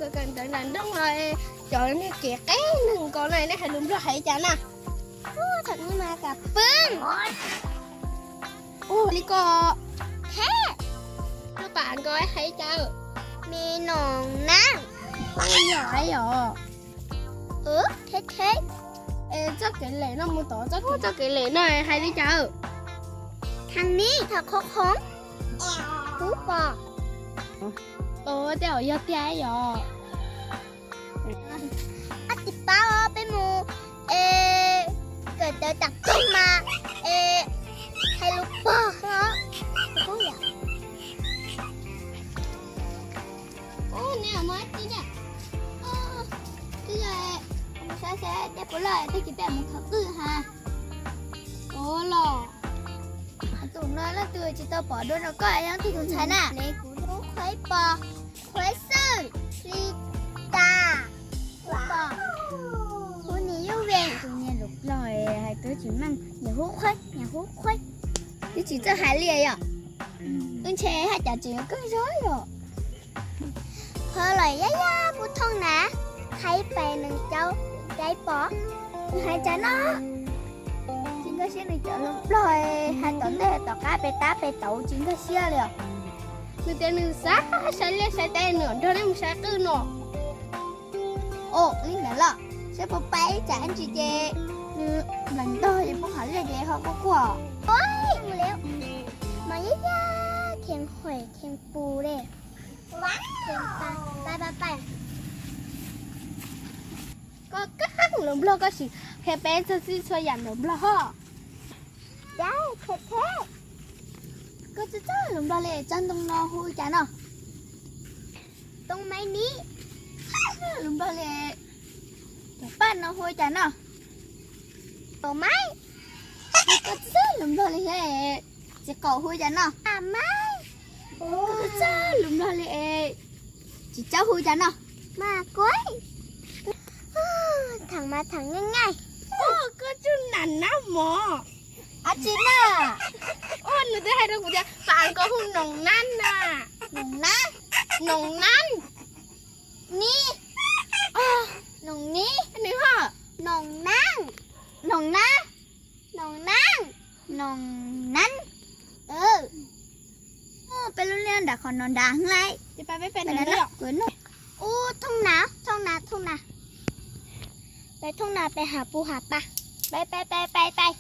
Kawm kawm ntawv nram nroog los cov niag kev qeb neeg nkaus na, nej hais lus Nplog hais li cas na? Ua li ko. Koj pam nkaus hais li cas? Me noos na. Yog hais os. Txoj kev lem no mus tod, txoj kev lem no hais li cas? Thaj ni, thaj qhov qhov. Ub pom. Tej zaum yog tiag yog. Ab, tsis paub, peb mus es kawm ntawv tas kawg mas es hais lus pog os. Ub, neb mus ib tib, twb yog mus saib seb dej puas loj, twb tsis peb mus thov qwj ha. Ua los, tus no leej twg tsis tau pom dua rau koj, yog twg tus ntxhais na? Kuv hu Qhuaib Pos, Qhuaib Xwj, Li Tas, Pos, hu niam Yuj Vees. Tus niag lus Nplog hais twb tsis meej, niam hu Qhuaib, niam hu Qhuaib. Twb tsis txawj hais li yom. Wb ntshe haj cas tseem yuav kawg zog yom. Qhov lawm yaj yaj kuv thooj na, qhaib pes nees caum caib pos. Nws hais cas no? Tsis nkag siab nws cov lus Nplog hais tom ntej tom qab pes tab pes tauv tsis nkag siab li os. Nws tias nws xav sai liaj sai teb, nws nrog nej mus saib qwj no. Ua li ntawd los, saib puas pab ib tsam ntsis ces nws nplees ntog ces poob hauv liaj ces ho quaj quaj. Mus li, mas yaj yaj kheev huam kheev pus li. Koj kab lus Nplog koj sim qhia peb txog txij txhua yam lus Nplog hos. Koj txawj txawj lus Nplog li, tsob ntoo no hu cas no? Ntoo maiv nib. Lus Nplog li, cov paj no hu cas no? Ntoo maiv. Koj txawj txawj lus Nplog li thiab, txiv qaum hu cas no? Maiv. Koj txawj txawj lus Nplog li, txiv caub hu cas no? Mas kuaib. Thaam mas thaam nyaj nyaj. Koj tsuj nam nab mos. Ab tsi na. Ua nws twb hais rau kuv tias pam nkaus hu noos nab na. Noos nab. Noos nab. Nib. Noos nib. Nws ho. Noos nab. Noos nab. Noos nab. Noos nab. Peb lub liaj nram qhov no nrad heev lawm. Ub, thooj na, thooj na, thooj na. Peb thooj na, peb hav pus hav pa. Peb, peb, peb, peb, peb.